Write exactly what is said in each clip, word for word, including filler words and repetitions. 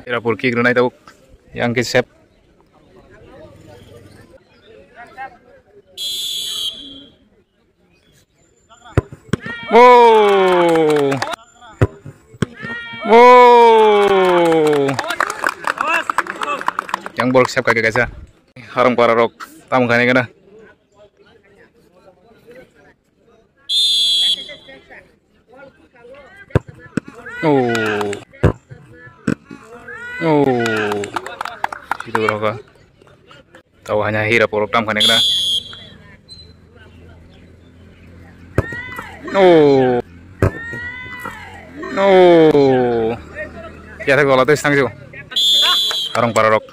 Hirapur kick rwnai tabuk. Yang ke sep. Oh. Oh. Yang borok sep kai kaisa. Harang para rok tam khaini gana. Oh. Oh. Itu berapa? Tahu hanya Hirapur tam khaini gana. Oh. Oh. Ya tak bola tu sang jo. Harang para rok.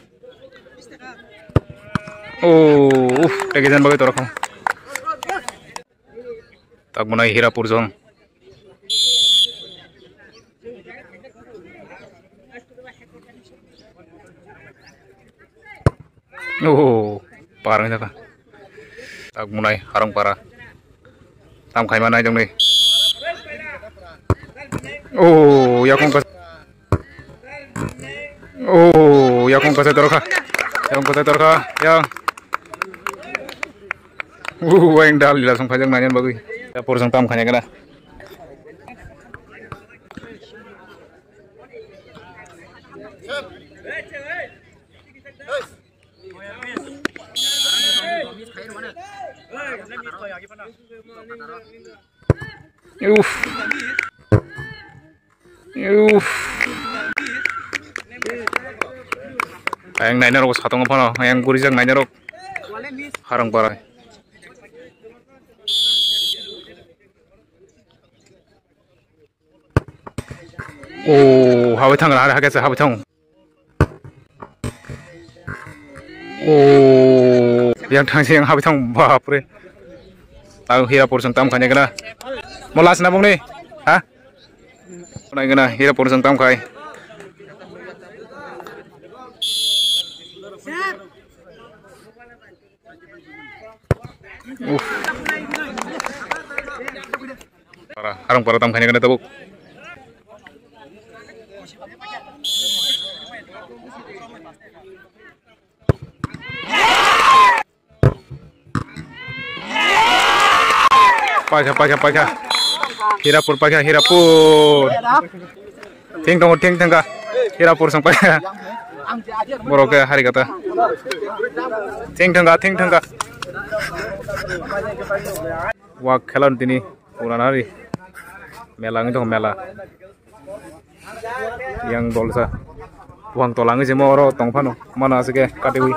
Oh, uff, tegejan bagwi torok. Tak mwnai Hirapur jong. Oh, parang jaka. Tak mwnai Harang para. Tam khaima nai jong ni. Oh, yakung ka. Oh, yakung kasai torkha. Yakung kasai torkha. Yang. Uh, yang dal lila song phajak naiyan bagwi. Ya, por song tam khanya kana. Uff. Uff. Ayang naina rok satong phano, ayang gurijak naina rok. Harang parai. Oh, habai thang, habai thang. Oh, yang thang sing habai thang, bapre. Ang Hirapur song tam khanya kana. Molas na bongni? Ha? Nai kana Hirapur song tam khai. Uff. Para, harang para tam khanya kana tabuk. Paikha, paikha, paikha. Hirapur paikha, Hirapur. Thing tongo, thing thangka. Hirapur song paikha. Borok ke hari kata. Thing thangka, thing thangka. Wak khelon tini. Purana ri. Mela wngwi tongo mela. Yang dolsa. Buphang tola wngwi se mo oro tong phano. Mano aswk ke katiwi.